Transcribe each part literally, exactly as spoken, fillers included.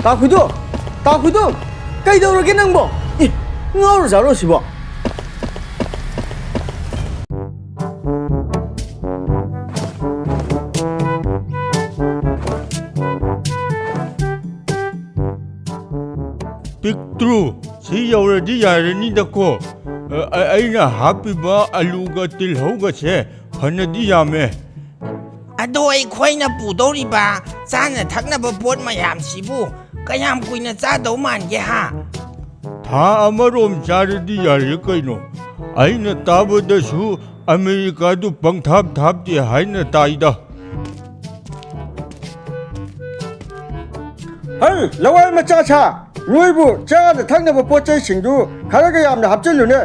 ꯇꯥꯈꯨꯗꯣ! ꯇꯥꯈꯨꯗꯣ! ꯀꯩꯗꯧꯔꯒꯦ ꯅꯪꯕꯣ? ꯑꯦ, ꯉꯥꯎꯔꯖꯥꯠꯂꯣ ꯁꯤꯕꯣ? ꯄꯤꯛꯇ꯭ꯔꯨ, ꯁꯤ ꯌꯧꯔꯗꯤ ꯌꯥꯔꯅꯤꯗꯀꯣ꯫ ꯑ, ꯑ, ꯑꯩꯅ ꯍꯥꯞꯄꯤꯕ ꯑꯂꯨꯒ ꯇꯤꯜꯍꯧꯒꯁꯦ ꯐꯅꯗꯤ ꯌꯥꯝꯃꯦ꯫ ꯑꯗꯣ ꯑꯩꯈꯣꯏꯅ ꯄꯨꯗꯧꯔꯤꯕ ꯆꯥꯅ ꯊꯛꯅꯕ ꯄꯣꯠ ꯃꯌꯥꯝꯁꯤꯕꯨ ꯀꯌꯥꯝ ꯀꯨꯏꯅ ꯆꯥꯗꯧ ꯃꯥꯟꯒꯦ ꯍꯥ? ꯊꯥ ꯑꯃꯔꯣꯝ ꯆꯥꯔꯗꯤ ꯌꯥꯔꯦ ꯀꯩꯅꯣ꯫ ꯑꯩꯅ ꯇꯥꯕꯗꯁꯨ ꯑꯃꯦꯔꯤꯀꯥꯗꯨ ꯄꯪꯊꯥꯞ ꯊꯥꯞꯇꯦ ꯍꯥꯏꯅ ꯇꯥꯏꯗ꯫ ꯍꯩ, ꯂꯋꯥꯏ ꯃꯆꯥ ꯁꯥ, ꯅꯣꯏꯕꯨ ꯆꯥꯅ ꯊꯛꯅꯕ ꯄꯣꯠ ꯆꯩꯁꯤꯡꯗꯨ ꯈꯔꯒ ꯌꯥꯝꯅ ꯍꯥꯞꯆꯤꯜꯂꯨꯅꯦ꯫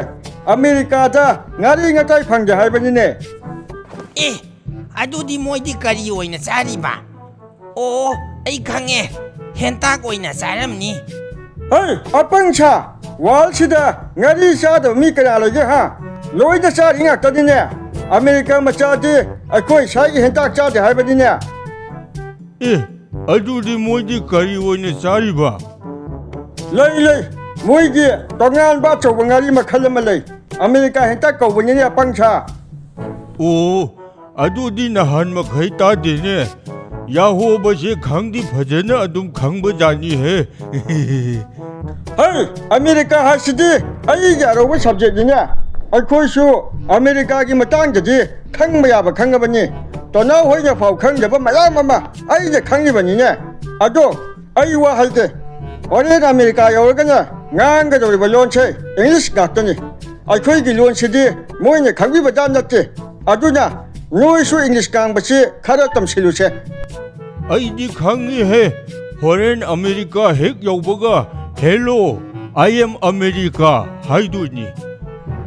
ꯑꯃꯦꯔꯤꯀꯥꯗ ꯉꯥꯔꯤ ꯉꯇꯥꯏ ꯐꯪꯗꯦ ꯍꯥꯏꯕꯅꯤꯅꯦ꯫ ꯑꯦ, ꯑꯗꯨꯗꯤ ꯃꯣꯏꯗꯤ ꯀꯔꯤ ꯑꯣꯏꯅ ꯆꯥꯔꯤꯕ? ꯑꯣ, ꯑꯩ ꯈꯪꯉꯦ, ꯍꯦꯟꯇꯥꯛ ꯑꯣꯏꯅ ꯆꯥꯔꯝꯅꯤ꯫ ꯍꯩ, ꯑꯄꯪ ꯁꯥ, ꯋꯥꯔꯜꯁꯤꯗ ꯉꯥꯔꯤ ꯆꯥꯗꯕ ꯃꯤ ꯀꯌꯥ ꯂꯩꯒꯦ ꯍꯥ? ꯂꯣꯏꯅ ꯆꯥꯔꯤ ꯉꯥꯛꯇꯅꯤꯅꯦ꯫ ꯑꯃꯦꯔꯤꯀꯥ ꯃꯆꯥꯗꯤ ꯑꯩꯈꯣꯏ ꯏꯁꯥꯒꯤ ꯍꯦꯟꯇꯥꯛ ꯆꯥꯗꯦ ꯍꯥꯏꯕꯅꯤꯅꯦ꯫ ꯑꯦ, ꯑꯗꯨꯗꯤ ꯃꯣꯏꯗꯤ ꯀꯔꯤ ꯑꯣꯏꯅ ꯆꯥꯔꯤꯕ? ꯂꯩ, ꯂꯩ, ꯃꯣꯏꯒꯤ ꯇꯣꯉꯥꯟꯕ ꯑꯆꯧꯕ ꯉꯥꯔꯤ ꯃꯈꯜ ꯑꯃ ꯂꯩ꯫ ꯑꯃꯦꯔꯤꯀꯥ ꯍꯦꯟꯇꯥꯛ ꯀꯧꯕꯅꯤꯅꯦ, ꯑꯄꯪ ꯁꯥ꯫ ꯑꯣ, ꯑꯗꯨꯗꯤ ꯅꯍꯥꯟ ꯃꯈꯩ ꯇꯥꯗꯦꯅꯦ꯫ ꯌꯥꯍꯣꯕꯁꯦ ꯈꯪꯗꯤ ꯐꯖꯅ ꯑꯗꯨꯝ ꯈꯪꯕꯖꯥꯠꯅꯤꯍꯦ꯫ ꯍꯩ, ꯑꯃꯦꯔꯤꯀꯥ ꯍꯥꯏꯁꯤꯗꯤ ꯑꯩꯒꯤ ꯑꯔꯧꯕ ꯁꯕꯖꯦꯛꯅꯤꯅꯦ꯫ ꯑꯩꯈꯣꯏꯁꯨ ꯑꯃꯦꯔꯤꯀꯥꯒꯤ ꯃꯇꯥꯡꯗꯗꯤ ꯈꯪꯕ ꯌꯥꯕ ꯈꯪꯉꯕꯅꯤ꯫ ꯇꯣꯅꯥꯎ ꯍꯣꯏꯅ ꯐꯥꯎ ꯈꯪꯗꯕ ꯃꯌꯥꯝ ꯑꯃ ꯑꯩꯅ ꯈꯪꯉꯤꯕꯅꯤꯅꯦ꯫ ꯑꯗꯣ ꯑꯩ ꯋꯥ ꯍꯥꯏꯒꯦ, ꯍꯣꯔꯦꯟ ꯑꯃꯦꯔꯤꯀꯥ ꯌꯧꯔꯒꯅ ꯉꯥꯡꯒꯗꯧꯔꯤꯕ ꯂꯣꯟꯁꯦ ꯏꯪꯂꯤꯁ ꯉꯥꯛꯇꯅꯤ꯫ ꯑꯩꯈꯣꯏꯒꯤ ꯂꯣꯟꯁꯤꯗꯤ ꯃꯣꯏꯅ ꯈꯪꯕꯤꯕꯖꯥꯠ ꯅꯠꯇꯦ꯫ ꯑꯗꯨꯅ ꯅꯣꯏꯁꯨ ꯏꯪꯂꯤꯁ ꯉꯥꯡꯕꯁꯤ ꯈꯔ ꯇꯝꯁꯤꯜꯂꯨꯁꯦ꯫ ꯑꯩꯗꯤ ꯈꯪꯉꯤꯍꯦ, ꯍꯣꯔꯦꯟ ꯑꯃꯦꯔꯤꯀꯥ ꯍꯦꯛ ꯌꯧꯕꯒ "Hello, I am America" ꯍꯥꯏꯗꯣꯏꯅꯤ꯫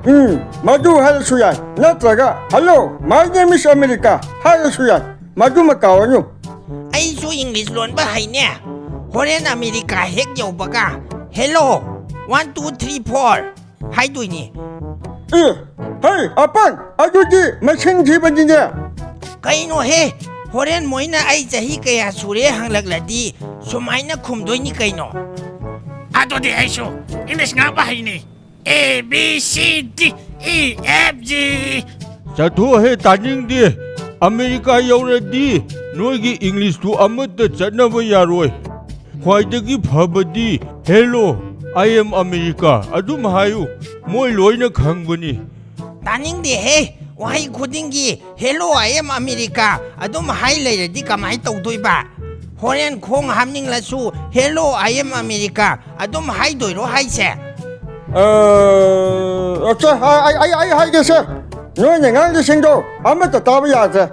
ꯎꯝ, ꯃꯗꯨ ꯍꯥꯏꯔꯁꯨ ꯌꯥꯏ, ꯅꯠꯇ꯭ꯔꯒ "Hello, my name is America" ꯍꯥꯏꯔꯁꯨ ꯌꯥꯏ, ꯃꯗꯨꯃ ꯀꯥꯎꯔꯅꯨ꯫ ꯑꯩꯁꯨ ꯏꯪꯂꯤꯁ ꯂꯣꯟꯕ ꯍꯩꯅꯦ꯫ ꯍꯣꯔꯦꯟ ꯑꯃꯦꯔꯤꯀꯥ ꯍꯦꯛ ꯌꯧꯕꯒ "Hello, one, two, three, four" ꯍꯥꯏꯗꯣꯏꯅꯤ꯫ ꯑꯦ, ꯍꯩ, ꯑꯄꯪ, ꯑꯗꯨꯗꯤ ꯃꯁꯤꯡ ꯊꯤꯕꯅꯤꯅꯦ꯫ ꯀꯩꯅꯣꯍꯦ? ꯍꯣꯔꯦꯟ ꯃꯣꯏꯅ ꯑꯩ ꯆꯍꯤ ꯀꯌꯥ ꯁꯨꯔꯦ ꯍꯪꯂꯛꯂꯗꯤ ꯁꯨꯃꯥꯏꯅ ꯈꯨꯝꯗꯣꯏꯅꯤ ꯀꯩꯅꯣ꯫ ꯑꯗꯨꯗꯤ ꯑꯩꯁꯨ English ꯉꯥꯡꯕ ꯍꯩꯅꯤ꯫ A, B, C, D, E, F, G꯫ ꯆꯠꯊꯣꯛꯍꯦ, ꯇꯥꯅꯤꯡꯗꯦ꯫ ꯑꯃꯦꯔꯤꯀꯥ ꯌꯧꯔꯗꯤ ꯅꯣꯏꯒꯤ English ꯇꯨ ꯑꯃꯠꯇ ꯆꯠꯅꯕ ꯌꯥꯔꯣꯏ꯫ ꯈ꯭ꯋꯥꯏꯗꯒꯤ ꯐꯕꯗꯤ "Hello, I am America" ꯑꯗꯨꯝ ꯍꯥꯏꯌꯨ, ꯃꯣꯏ ꯂꯣꯏꯅ ꯈꯪꯕꯅꯤ꯫ ꯇꯥꯅꯤꯡꯗꯦꯍꯦ, ꯋꯥꯍꯩ ꯈꯨꯗꯤꯡꯒꯤ "Hello, I am America" ꯑꯗꯨꯝ ꯍꯥꯏ ꯂꯩꯔꯗꯤ ꯀꯃꯥꯏ ꯇꯧꯗꯣꯏꯕ? ꯍꯣꯔꯦꯟ ꯈꯣꯡ ꯍꯥꯝꯅꯤꯡꯂꯁꯨ "Hello, I am America" ꯑꯗꯨꯝ ꯍꯥꯏꯗꯣꯏꯔꯣ ꯍꯥꯏꯁꯦ? ꯑ, ꯑꯠꯆꯥ, ꯑ, ꯑꯩ, ꯑꯩ, ꯑꯩ ꯍꯥꯏꯒꯦꯁꯦ꯫ ꯅꯣꯏꯅ ꯉꯥꯡꯂꯤꯁꯤꯡꯗꯣ ꯑꯃꯠꯇ ꯇꯥꯕ ꯌꯥꯗ꯭ꯔꯦ꯫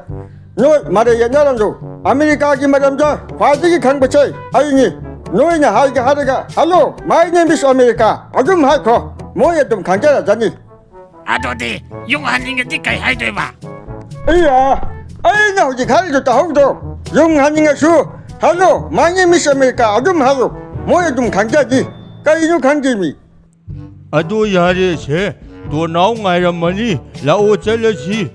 ꯅꯣꯏ ꯃꯔꯩ ꯌꯦꯠꯅꯔꯝꯂꯣ꯫ ꯑꯃꯦꯔꯤꯀꯥꯒꯤ ꯃꯔꯝꯗ ꯈ꯭ꯋꯥꯏꯗꯒꯤ ꯈꯪꯕꯁꯦ ꯑꯩꯅꯤ꯫ ꯅꯣꯏꯅ ꯍꯥꯏꯒꯦ ꯍꯥꯏꯔꯒ "Hello, my name is America" ꯑꯗꯨꯝ ꯍꯥꯏꯈ꯭ꯔꯣ꯫ ꯃꯣꯏ ꯑꯗꯨꯝ ꯈꯪꯖꯔꯖꯅꯤ꯫ ꯑꯗꯨꯗꯤ ꯌꯨꯝ ꯍꯟꯅꯤꯡꯉꯗꯤ ꯀꯩ ꯍꯥꯏꯗꯣꯏꯕ? ꯑꯩꯌꯥ, ꯑꯩꯅ ꯍꯧꯖꯤꯛ ꯍꯥꯏꯔꯤꯗꯣ ꯇꯥꯍꯧꯗ꯭ꯔꯣ? ꯌꯨꯝ ꯍꯟꯅꯤꯡꯉꯁꯨ "Hello, my name is America" ꯑꯗꯨꯝ ꯍꯥꯏꯌꯣ꯫ ꯃꯣꯏ ꯑꯗꯨꯝ ꯈꯪꯖꯅꯤ꯫ ꯀꯩꯅꯣ ꯈꯪꯗꯦꯃꯤ꯫ ꯑꯗꯣ ꯌꯥꯔꯦꯁꯦ, ꯇꯣꯅꯥꯎ ꯉꯥꯏꯔꯝꯃꯅꯤ, ꯂꯥꯛꯑꯣ ꯆꯠꯂꯁꯤ꯫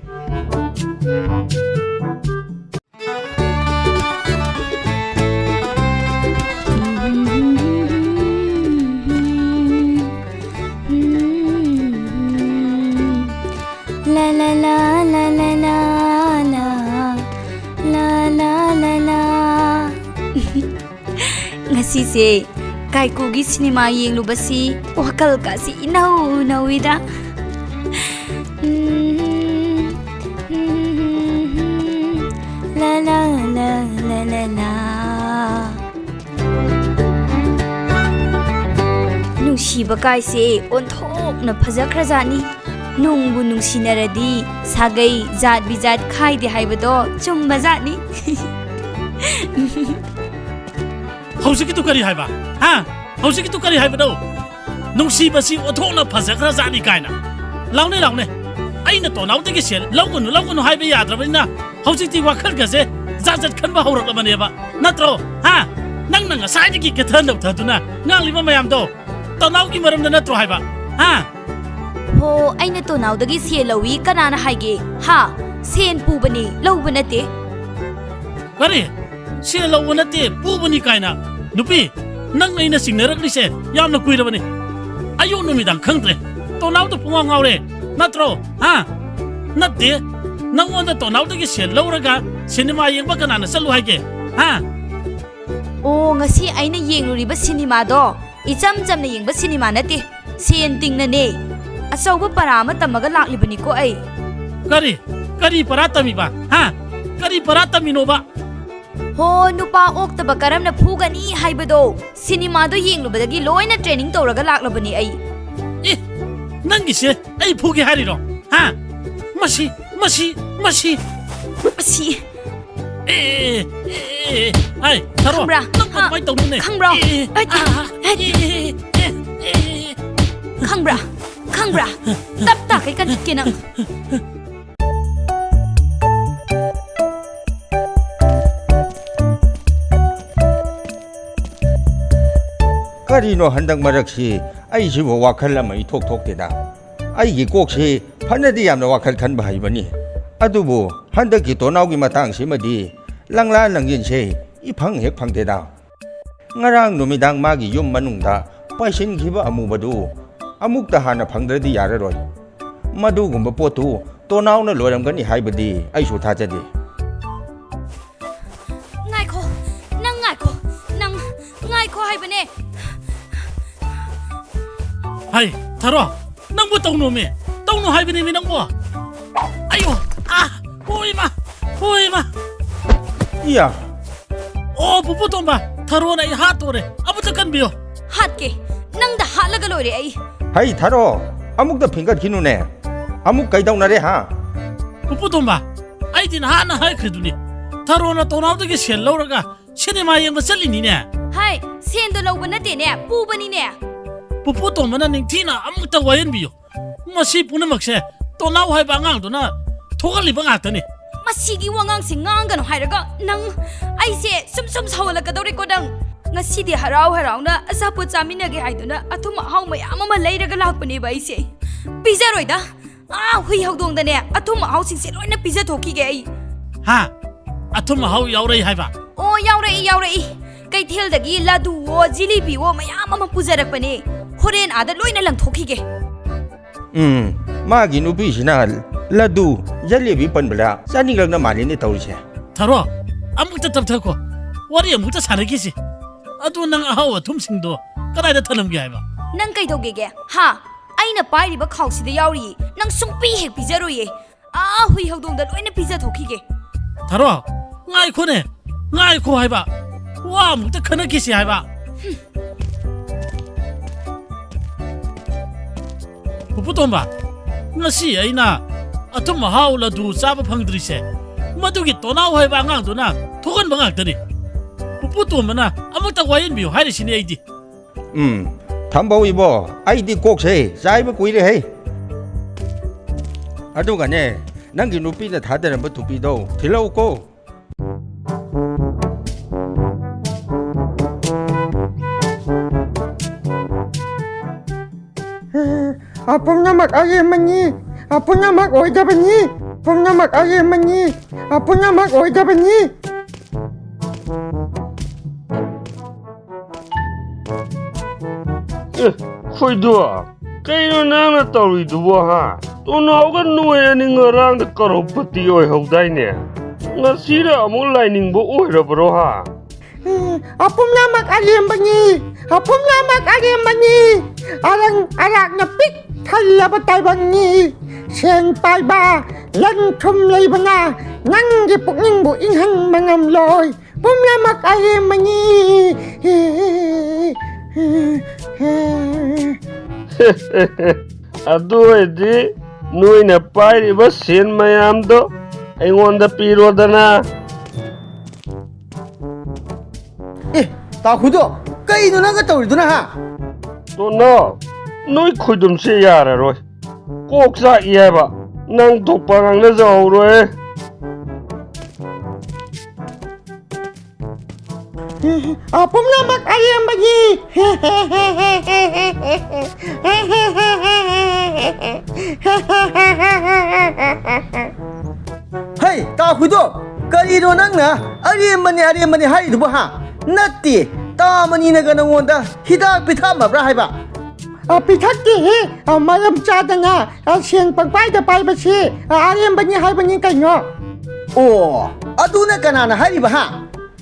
La la la la la la la la la la la la. ꯉꯁꯤꯁꯦ ꯀꯥꯏꯀꯨꯒꯤ ꯁꯤꯅꯦꯃꯥ ꯌꯦꯡꯂꯨꯕꯁꯤ ꯋꯥꯈꯜꯒꯁꯤ ꯏꯅꯧ ꯅꯧꯏꯗ꯫ La la la la la la. ꯅꯨꯡꯁꯤꯕ ꯀꯥꯏꯁꯦ ꯑꯣꯟꯊꯣꯛꯅ ꯐꯖꯈ꯭ꯔꯖꯥꯠꯅꯤ꯫ ꯅꯨꯡꯕꯨ ꯅꯨꯡꯁꯤꯅꯔꯗꯤ ꯁꯥꯒꯩ ꯖꯥꯠ ꯕꯤꯖꯥꯠ ꯈꯥꯏꯗꯦ ꯍꯥꯏꯕꯗꯣ ꯆꯨꯝꯕꯖꯥꯠꯅꯤ꯫ ꯍꯧꯖꯤꯛꯀꯤꯗꯨ ꯀꯔꯤ ꯍꯥꯏꯕ? ꯍꯥ? ꯍꯧꯖꯤꯛꯀꯤꯗꯨ ꯀꯔꯤ ꯍꯥꯏꯕꯅꯣ? ꯅꯨꯡꯁꯤꯕꯁꯤ ꯑꯣꯟꯊꯣꯛꯅ ꯐꯖꯈ꯭ꯔꯖꯥꯠꯅꯤ ꯀꯥꯏꯅ꯫ ꯂꯥꯎꯅꯦ, ꯂꯥꯎꯅꯦ꯫ ꯑꯩꯅ ꯇꯣꯅꯥꯎꯗꯒꯤ ꯁꯦꯜ ꯂꯧꯒꯅꯨ, ꯂꯧꯒꯅꯨ ꯍꯥꯏꯕ ꯌꯥꯗ꯭ꯔꯕꯅꯤꯅ ꯍꯧꯖꯤꯛꯇꯤ ꯋꯥꯈꯜꯒꯁꯦ ꯖꯥꯠ ꯖꯥꯠ ꯈꯟꯕ ꯍꯧꯔꯛꯂꯕꯅꯦꯕ꯫ ꯅꯠꯇ꯭ꯔꯣ? ꯍꯥ? ꯅꯪꯅ ꯉꯁꯥꯏꯗꯒꯤ ꯀꯦꯊ ꯅꯧꯊꯗꯨꯅ ꯉꯥꯡꯂꯤꯕ ꯃꯌꯥꯝꯗꯣ ꯇꯣꯅꯥꯎꯒꯤ ꯃꯔꯝꯗ ꯅꯠꯇ꯭ꯔꯣ ꯍꯥꯏꯕ? ꯍꯥ? ꯍꯣ, ꯑꯩꯅ ꯇꯣꯅꯥꯎꯗꯒꯤ ꯁꯦꯜ ꯂꯧꯏ ꯀꯅꯥꯅ ꯍꯥꯏꯒꯦ? ꯍꯥ? ꯁꯦꯟ ꯄꯨꯕꯅꯤ, ꯂꯧꯕ ꯅꯠꯇꯦ꯫ ꯀꯔꯤ? ꯁꯦꯜ ꯂꯧꯕ ꯅꯠꯇꯦ, ꯄꯨꯕꯅꯤ ꯀꯥꯏꯅ? ꯅꯨꯄꯤ, ꯅꯪ ꯑꯩꯅ ꯆꯤꯡꯅꯔꯛꯂꯤꯁꯦ ꯌꯥꯝꯅ ꯀꯨꯏꯔꯕꯅꯤ꯫ ꯑꯌꯨꯛ ꯅꯨꯃꯤꯗꯥꯡ ꯈꯪꯗ꯭ꯔꯦ꯫ ꯇꯣꯅꯥꯎꯗ ꯄꯨꯡꯉꯥꯎ ꯉꯥꯎꯔꯦ, ꯅꯠꯇ꯭ꯔꯣ? ꯍꯥ? ꯅꯠꯇꯦ꯫ ꯅꯪꯉꯣꯟꯗ ꯇꯣꯅꯥꯎꯗꯒꯤ ꯁꯦꯜ ꯂꯧꯔꯒ ꯁꯤꯅꯦꯃꯥ ꯌꯦꯡꯕ ꯀꯅꯥꯅ ꯆꯠꯂꯨ ꯍꯥꯏꯒꯦ? ꯍꯥ? ꯑꯣ, ꯉꯁꯤ ꯑꯩꯅ ꯌꯦꯡꯂꯨꯔꯤꯕ ꯁꯤꯅꯦꯃꯥꯗꯣ ꯏꯆꯝ ꯆꯝꯅ ꯌꯦꯡꯕ ꯁꯤꯅꯦꯃꯥ ꯅꯠꯇꯦ꯫ ꯁꯦꯟ ꯇꯤꯡꯅꯅꯦ꯫ ꯑꯆꯧꯕ ꯄꯔꯥ ꯑꯃ ꯇꯝꯃꯒ ꯂꯥꯛꯂꯤꯕꯅꯤꯀꯣ ꯑꯩ꯫ ꯀꯔꯤ? ꯀꯔꯤ ꯄꯔꯥ ꯇꯝꯃꯤꯕ? ꯍꯥ? ꯀꯔꯤ ꯄꯔꯥ ꯇꯝꯃꯤꯅꯣꯕ? ꯍꯣ, ꯅꯨꯄꯥ ꯑꯣꯛꯇꯕ ꯀꯔꯝꯅ ꯐꯨꯒꯅꯤ ꯍꯥꯏꯕꯗꯣ ꯁꯤꯅꯦꯃꯥꯗꯣ ꯌꯦꯡꯂꯨꯕꯗꯒꯤ ꯂꯣꯏꯅ training ꯇꯧꯔꯒ ꯂꯥꯛꯂꯕꯅꯤ ꯑꯩ꯫ ꯑꯦ, ꯅꯪꯒꯤꯁꯦ ꯑꯩ ꯐꯨꯒꯦ ꯍꯥꯏꯔꯤꯔꯣ? ꯍꯥ? ꯃꯁꯤ, ꯃꯁꯤ, ꯃꯁꯤ꯫ ꯃꯁꯤ꯫ ꯑꯦ, ꯑꯦ, ꯑꯦ, ꯑꯦ, ꯑꯦ, ꯍꯥꯏ, ꯊꯥꯔꯣ, ꯈꯪꯕ꯭ꯔꯥ? ꯅꯪꯕꯨ ꯍꯥ? ꯑꯗꯨꯃꯥꯏꯅ ꯇꯧꯅꯨꯅꯦ꯫ ꯈꯪꯕ꯭ꯔꯣ? ꯑꯦ, ꯑꯦ, ꯑꯩ, ꯑꯥ, ꯑꯩ, ꯑꯦ, ꯑꯦ, ꯑꯦ, ꯑꯦ, ꯑꯦ꯫ ꯈꯪꯕ꯭ꯔꯥ? ꯈꯪꯕ꯭ꯔꯥ? ꯇꯞ ꯇꯥꯈꯩ ꯀꯟꯈꯠꯀꯦ ꯅꯪ꯫ ꯀꯔꯤꯅꯣ ꯍꯟꯗꯛ ꯃꯔꯛꯁꯤ ꯑꯩꯁꯤꯕꯨ ꯋꯥꯈꯜ ꯑꯃ ꯏꯊꯣꯛ ꯊꯣꯛꯇꯦꯗ꯫ ꯑꯩꯒꯤ ꯀꯣꯛꯁꯤ ꯐꯅꯗꯤ ꯌꯥꯝꯅ ꯋꯥꯈꯜ ꯈꯟꯕ ꯍꯩꯕꯅꯤ, ꯑꯗꯨꯕꯨ ꯍꯟꯗꯛꯀꯤ ꯇꯣꯅꯥꯎꯒꯤ ꯃꯇꯥꯡꯁꯤꯃꯗꯤ ꯂꯪꯂꯥ ꯂꯪꯖꯤꯟꯁꯦ ꯏꯐꯪ ꯍꯦꯛ ꯐꯪꯗꯦꯗ꯫ ꯉꯔꯥꯡ ꯅꯨꯃꯤꯗꯥꯡ ꯃꯥꯒꯤ ꯌꯨꯝ ꯃꯅꯨꯡꯗ ꯄꯥꯏꯁꯤꯟꯈꯤꯕ ꯑꯃꯨꯕꯗꯨ ꯑꯃꯨꯛꯇ ꯍꯥꯟꯅ ꯐꯪꯗ꯭ꯔꯗꯤ ꯌꯥꯔꯔꯣꯏ꯫ ꯃꯗꯨꯒꯨꯝꯕ ꯄꯣꯠꯇꯨ ꯇꯣꯅꯥꯎꯅ ꯂꯣꯏꯔꯝꯒꯅꯤ ꯍꯥꯏꯕꯗꯤ ꯑꯩꯁꯨ ꯊꯥꯖꯗꯦ꯫ ꯉꯥꯏꯈꯣ, ꯅꯪ ꯉꯥꯏꯈꯣ, ꯅꯪ ꯉꯥꯏꯈꯣ ꯍꯥꯏꯕꯅꯦ꯫ ꯍꯩ, ꯊꯥꯔꯣ, ꯅꯪꯕꯨ ꯇꯧꯅꯣꯃꯤ, ꯇꯧꯅꯣ ꯍꯥꯏꯕꯅꯦꯃꯤ ꯅꯪꯕꯨ꯫ ꯑꯌꯣ, ꯑꯥ, ꯍꯣꯏ ꯏꯃꯥ, ꯍꯣꯏ ꯏꯃꯥ꯫ ꯏꯌꯥ꯫ ꯑꯣ, ꯄꯨꯄꯨ ꯇꯣꯝꯕ, ꯊꯥꯔꯣꯅ ꯑꯩ ꯍꯥꯠꯇꯣꯔꯦ, ꯑꯃꯨꯛꯇ ꯀꯟꯕꯤꯌꯣ꯫ ꯍꯥꯠꯀꯦ, ꯅꯪꯗ ꯍꯥꯠꯂꯒ ꯂꯣꯏꯔꯦ ꯑꯩ꯫ ꯍꯩ, ꯊꯥꯔꯣ, ꯑꯃꯨꯛꯇ ꯐꯤꯡꯒꯠꯈꯤꯅꯨꯅꯦ, ꯑꯃꯨꯛ ꯀꯩꯗꯧꯅꯔꯦ ꯍꯥ? ꯄꯨꯄꯨ ꯇꯣꯝꯕ, ꯑꯩꯗꯤ ꯅꯍꯥꯟꯅ ꯍꯥꯏꯈ꯭ꯔꯤꯗꯨꯅꯤ, ꯊꯥꯔꯣꯅ ꯇꯣꯅꯥꯎꯗꯒꯤ ꯁꯦꯜ ꯂꯧꯔꯒ ꯁꯤꯅꯦꯃꯥ ꯌꯦꯡꯕ ꯆꯠꯂꯤꯅꯤꯅꯦ꯫ ꯍꯥꯏ, ꯁꯦꯟꯗꯣ ꯂꯧꯕ ꯅꯠꯇꯦꯅꯦ, ꯄꯨꯕꯅꯤꯅꯦ꯫ ꯄꯨꯄꯨ ꯇꯣꯝꯕꯅ ꯅꯤꯡꯊꯤꯅ ꯑꯃꯨꯛꯇ ꯋꯥꯌꯦꯟꯕꯤꯌꯨ꯫ ꯃꯁꯤ ꯄꯨꯝꯅꯃꯛꯁꯦ ꯇꯣꯅꯥꯎ ꯍꯥꯏꯕ ꯑꯉꯥꯡꯗꯨꯅ ꯊꯣꯛꯍꯜꯂꯤꯕ ꯉꯥꯛꯇꯅꯤ꯫ ꯃꯁꯤꯒꯤ ꯋꯥꯉꯥꯡꯁꯦ ꯉꯥꯡꯒꯅꯨ ꯍꯥꯏꯔꯒ ꯅꯪ, ꯑꯩꯁꯦ ꯁꯨꯝ ꯁꯨꯝ ꯁꯥꯎꯍꯜꯂꯛꯀꯗꯧꯔꯦꯀꯣ ꯅꯪ꯫ ꯉꯁꯤꯗꯤ ꯍꯔꯥꯎ ꯍꯔꯥꯎꯅ ꯑꯆꯥꯄꯣꯠ ꯆꯥꯃꯤꯟꯅꯒꯦ ꯍꯥꯏꯗꯨꯅ ꯑꯊꯨꯝ ꯑꯍꯥꯎ ꯃꯌꯥꯝ ꯑꯃ ꯂꯩꯔꯒ ꯂꯥꯛꯄꯅꯦꯕ ꯑꯩꯁꯦ꯫ ꯄꯤꯖꯔꯣꯏꯗ꯫ ꯑꯥ, ꯍꯨꯏ ꯍꯧꯗꯣꯡꯗꯅꯦ ꯑꯊꯨꯝ ꯑꯍꯥꯎꯁꯤꯡꯁꯦ ꯂꯣꯏꯅ ꯄꯤꯖꯊꯣꯛꯈꯤꯒꯦ ꯑꯩ꯫ ꯍꯥ? ꯑꯊꯨꯝ ꯑꯍꯥꯎ ꯌꯥꯎꯔꯛꯏ ꯍꯥꯏꯕ? ꯑꯣ, ꯌꯥꯎꯔꯛꯏ, ꯌꯥꯎꯔꯛꯏ꯫ ꯀꯩꯊꯦꯜꯗꯒꯤ ꯂꯥꯗꯨꯋꯣ, ꯖꯤꯂꯤꯕꯤꯋꯣ ꯃꯌꯥꯝ ꯑꯃ ꯄꯨꯖꯔꯛꯄꯅꯦ꯫ ꯍꯣꯔꯦꯟ ꯑꯥꯗ ꯂꯣꯏꯅ ꯂꯪꯊꯣꯛꯈꯤꯒꯦ꯫ ꯎꯝ, ꯃꯥꯒꯤ ꯅꯨꯄꯤꯁꯤꯅ ꯂꯗꯨ, ꯖꯂꯦꯕꯤ ꯄꯟꯕꯗ ꯆꯥꯅꯤꯡꯂꯛꯅ ꯃꯥꯜꯂꯤꯅꯦ ꯇꯧꯔꯤꯁꯦ꯫ ꯊꯔꯣ, ꯑꯃꯨꯛꯇ ꯇꯞꯊꯈꯣ꯫ ꯋꯥꯔꯤ ꯑꯃꯨꯛꯇ ꯁꯥꯟꯅꯈꯤꯁꯤ꯫ ꯑꯗꯨ ꯅꯪ ꯑꯍꯥꯎ ꯑꯊꯨꯝꯁꯤꯡꯗꯣ ꯀꯗꯥꯏꯗ ꯊꯅꯝꯒꯦ ꯍꯥꯏꯕ? ꯅꯪ ꯀꯩꯗꯧꯒꯦꯒꯦ? ꯍꯥ? ꯑꯩꯅ ꯄꯥꯏꯔꯤꯕ ꯈꯥꯎꯁꯤꯗ ꯌꯥꯎꯔꯤꯌꯦ꯫ ꯅꯪ ꯁꯨꯡꯄꯤ ꯍꯦꯛ ꯄꯤꯖꯔꯣꯏꯌꯦ꯫ ꯑꯥ, ꯍꯨꯏ ꯍꯧꯗꯣꯡꯗ ꯂꯣꯏꯅ ꯄꯤꯖꯊꯣꯛꯈꯤꯒꯦ꯫ ꯊꯔꯣ, ꯉꯥꯏꯈꯣꯅꯦ꯫ ꯉꯥꯏꯈꯣ ꯍꯥꯏꯕ꯫ ꯋꯥ ꯑꯃꯨꯛꯇ ꯈꯟꯅꯈꯤꯁꯤ ꯍꯥꯏꯕ꯫ ꯄꯨꯄꯨ ꯇꯣꯝꯕ, ꯉꯁꯤ ꯑꯩꯅ ꯑꯊꯨꯝ ꯑꯍꯥꯎ ꯂꯗꯨ ꯆꯥꯕ ꯐꯪꯗ꯭ꯔꯤꯁꯦ, ꯃꯗꯨꯒꯤ ꯇꯣꯅꯥꯎ ꯍꯥꯏꯕ ꯑꯉꯥꯡꯗꯨꯅ ꯊꯣꯛꯍꯟꯕ ꯉꯥꯛꯇꯅꯤ꯫ ꯄꯨꯄꯨ ꯇꯣꯝꯕꯅ ꯑꯃꯨꯛꯇ ꯋꯥꯌꯦꯟꯕꯤꯌꯨ ꯍꯥꯏꯔꯤꯁꯤꯅꯤ ꯑꯩꯗꯤ꯫ ꯎꯝ, ꯊꯝꯕꯧ ꯏꯕꯣ, ꯑꯩꯗꯤ ꯀꯣꯛꯁꯦ ꯆꯥꯏꯕ ꯀꯨꯏꯔꯦꯍꯦ꯫ ꯑꯗꯨꯒꯅꯦ, ꯅꯪꯒꯤ ꯅꯨꯄꯤꯅ ꯊꯥꯗꯔꯝꯕ ꯇꯨꯄꯤꯗꯣ ꯊꯤꯜꯂꯛꯎꯀꯣ꯫ ꯑ, ꯄꯨꯝꯅꯃꯛ ꯑꯔꯦꯝꯕꯅꯤ, ꯑ, ꯄꯨꯝꯅꯃꯛ ꯑꯣꯏꯗꯕꯅꯤ, ꯄꯨꯝꯅꯃꯛ ꯑꯔꯦꯝꯕꯅꯤ, ꯑ, ꯄꯨꯝꯅꯃꯛ ꯑꯣꯏꯗꯕꯅꯤ꯫ ꯑꯦ, ꯈꯣꯏꯗꯣ, ꯀꯩꯅꯣ ꯅꯪꯅ ꯇꯧꯔꯤꯗꯨꯕꯣ, ꯍꯥ? ꯇꯣꯅꯥꯎꯒ ꯅꯣꯏ ꯑꯅꯤ ꯉꯔꯥꯡꯗ ꯀꯔꯣꯔꯄꯇꯤ ꯑꯣꯏꯍꯧꯗꯥꯏꯅꯦ? ꯉꯁꯤꯅ ꯑꯃꯨꯛ ꯂꯥꯏꯅꯤꯡꯕ ꯑꯣꯏꯔꯕ꯭ꯔꯣ, ꯍꯥ? ꯎꯝ, ꯑꯄꯨꯝꯅꯃꯛ ꯑꯔꯦꯝꯕꯅꯤ, ꯑꯄꯨꯝꯅꯃꯛ ꯑꯔꯦꯝꯕꯅꯤ꯫ ꯑꯔꯪ ꯑꯔꯥꯛꯅ ꯄꯤꯛ ꯊꯜꯂꯕ ꯇꯥꯏꯕꯪꯅꯤ꯫ ꯁꯦꯟ ꯄꯥꯏꯕ, ꯂꯟ ꯊꯨꯝ ꯂꯩꯕꯅ ꯅꯪꯒꯤ ꯄꯨꯛꯅꯤꯡꯕꯨ ꯏꯪꯍꯟꯕ ꯉꯝꯂꯣꯏ꯫ ꯄꯨꯝꯅꯃꯛ ꯑꯔꯦꯝꯕꯅꯤ꯫ ꯑꯗꯨ ꯑꯣꯏꯔꯗꯤ ꯅꯣꯏꯅ ꯄꯥꯏꯔꯤꯕ ꯁꯦꯟ ꯃꯌꯥꯝꯗꯣ ꯑꯩꯉꯣꯟꯗ ꯄꯤꯔꯣꯗꯅ꯫ ꯑꯦ, ꯇꯥꯈꯨꯗꯣ, ꯀꯩꯅꯣ ꯅꯪꯒ ꯇꯧꯔꯤꯗꯨꯅ, ꯍꯥ? ꯇꯣꯅꯣ, ꯅꯣꯏ ꯈꯣꯏꯗꯨꯝꯁꯦ ꯌꯥꯔꯔꯣꯏ꯫ ꯀꯣꯛ ꯆꯥꯛꯏ ꯍꯥꯏꯕ꯫ ꯅꯪ ꯊꯣꯛꯄ ꯉꯥꯡꯅꯖꯍꯧꯔꯣꯏ꯫ ꯑ, ꯄꯨꯝꯅꯃꯛ ꯑꯔꯦꯝꯕꯅꯤ꯫ ꯍꯩ, ꯇꯥ ꯈꯨꯏꯗꯣ, ꯀꯔꯤꯅꯣ ꯅꯪꯅ ꯑꯔꯦꯝꯕꯅꯤ, ꯑꯔꯦꯝꯕꯅꯤ ꯍꯥꯏꯔꯤꯗꯨꯕꯨ, ꯍꯥ? ꯅꯠꯇꯦ, ꯇꯥ ꯃꯅꯤꯅꯒ ꯅꯉꯣꯟꯗ ꯍꯤꯗꯥꯛ ꯄꯤꯊꯛꯑꯝꯃꯕ꯭ꯔꯥ ꯍꯥꯏꯕ? ꯑ, ꯄꯤꯊꯛꯇꯦꯍꯦ꯫ ꯑ, ꯃꯔꯝ ꯆꯥꯗꯅ, ꯑ, ꯁꯦꯟ ꯄꯪꯄꯥꯏꯗ ꯄꯥꯏꯕꯁꯤ, ꯑ, ꯑꯔꯦꯝꯕꯅꯤ ꯍꯥꯏꯕꯅꯤ ꯀꯩꯅꯣ꯫ ꯑꯣ, ꯑꯗꯨꯅ ꯀꯅꯥꯅ ꯍꯥꯏꯔꯤꯕ, ꯍꯥ?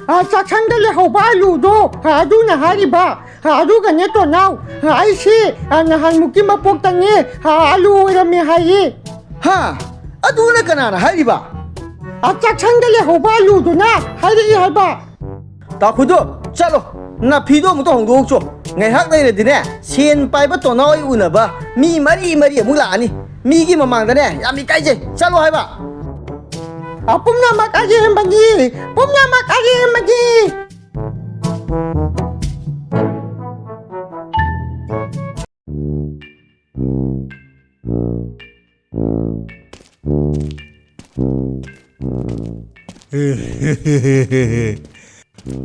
ꯑ, ꯆꯥꯛꯁꯪꯗ ꯂꯩꯍꯧꯕ ꯑꯂꯨꯗꯣ, ꯑ, ꯑꯗꯨꯅ ꯍꯥꯏꯔꯤꯕ꯫ ꯑ, ꯑꯗꯨꯒꯅꯦ ꯇꯣꯅꯥꯎ, ꯑ, ꯑꯩꯁꯤ, ꯑ, ꯅꯍꯥꯟꯃꯨꯛꯀꯤ ꯃꯄꯣꯛꯇꯅꯦ, ꯑ, ꯑꯂꯨ ꯑꯣꯏꯔꯝꯃꯦ ꯍꯥꯏꯌꯦ꯫ ꯍꯥ? ꯑꯗꯨꯅ ꯀꯅꯥꯅ ꯍꯥꯏꯔꯤꯕ? ꯑ, ꯆꯥꯛꯁꯪꯗ ꯂꯩꯍꯧꯕ ꯑꯂꯨꯗꯨꯅ ꯍꯥꯏꯔꯛꯏ ꯍꯥꯏꯕ꯫ ꯇꯥꯈꯨꯏꯗꯣ, ꯆꯠꯂꯣ, ꯅꯥꯐꯤꯗꯣ ꯑꯃꯨꯛꯇ ꯍꯣꯡꯗꯣꯛꯎꯆꯣ꯫ ꯉꯥꯏꯍꯥꯛ ꯂꯩꯔꯗꯤꯅꯦ, ꯁꯦꯟ ꯄꯥꯏꯕ ꯇꯣꯅꯥꯎ ꯑꯩ ꯎꯅꯕ ꯃꯤ ꯃꯔꯤ ꯃꯔꯤ ꯑꯃꯨꯛ ꯂꯥꯛꯑꯅꯤ꯫ ꯃꯤꯒꯤ ꯃꯃꯥꯡꯗꯅꯦ, ꯌꯥꯝ ꯏꯀꯥꯏꯖꯩ꯫ ꯆꯠꯂꯣ ꯍꯥꯏꯕ꯫ ꯑ, ꯄꯨꯝꯅꯃꯛ ꯑꯔꯦꯝꯕꯅꯤ, ꯄꯨꯝꯅꯃꯛ ꯑꯔꯦꯝꯕꯅꯤ꯫